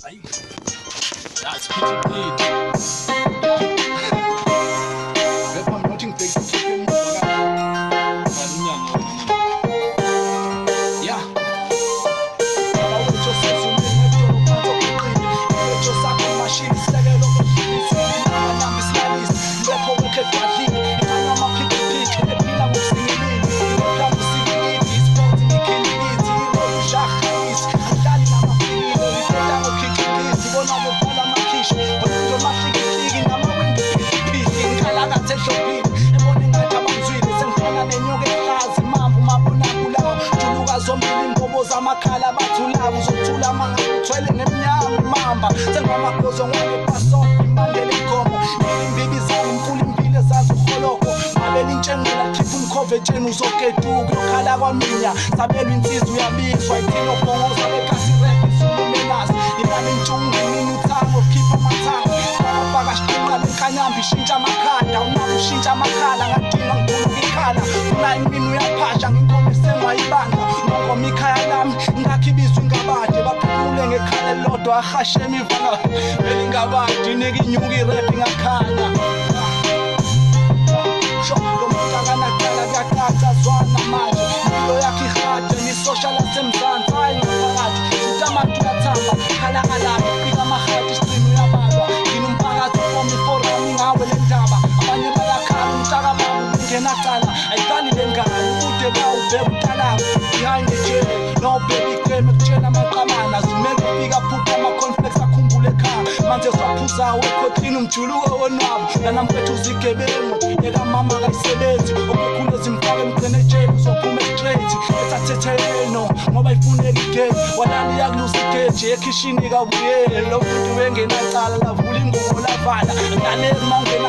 Hayi. That's pretty good. Ngepha nothi ngibheke ukhiphe emuva Vala umnyango wena. Ya. Abawethu sezulwini edolo phansi oguqile. Isetsho sakho mashini sisekelo kohlini amanamba isilalisi. Lepho wekhe edwadlini. Ikhanya amaphikipiki ephila ngokusingilini. Iphila ngosikilidi isport imikhilikithi iroli ushahayisi. Angihlali namafikile ibheda ngokhikhikithi bona bevala amakhishi. Olunto mahlikihliki namawindi phihliphihli. Inkalakatha ehlobile ebona engathi abamzwile sengifana nenyoka ehlaza imambu mabonakulawo juluka zombili imbobo zamakhala bathulako uzothula mangathwele nemnyama imamba sengamagozo ngwane pasop imbandela inkomo imbibi zami mfula impilo ezazi uholoko ngabela intshengela khipha umkhova etsheni uzoketuka uyokhala kwaminya sabelwa insizwa uyabizwa ithini obhongoza bekasi rap isulumelasi ilala intshungu imini uthango khipha amathanga sibhakabhaka shiqinqa lenkanyamba ishintsha amakhanda unabo ushintsha amakhala ngadinga ngibhuluka ikhala una imini uyaphasha nginkomo esengwa ibandla ngongoma ikhaya lami ngakho ibizwa ingabade baphumule ngekhala elilodwa ahashe imivana belingabade inika inyuka irep ingakhala sho lo muntu akanacala kuyacaca zwana manje impilo yakhe ihade nisosha lasemzansi hayi ngaphakathi shuthi abantu uyathamba khala kalaphi fika amahadi isigcino uyabalwa gcina umphakathi ufoma iforum ingawe le ndaba abanye bayakhala umntakababa ubengenacala ayiqali le ngane ubude bawubheka utalako behind the jail no baby game ekutshela amaqamana zumeke ufika phupha ama-conflicts akhumbule ekhaya manje swaphuzawo ekhothini umjuluko wonwabo nanamfethu uzigebengu ekamama kayisebenzi okukhulu ezimfaka emgcene ejele uzophuma straight ethathetheleno ngoba ifuneka igame walala iyakuluza igeji ekhishini kabuyele lo muntu wengenacala lavula ingubo lavala naleli mawungena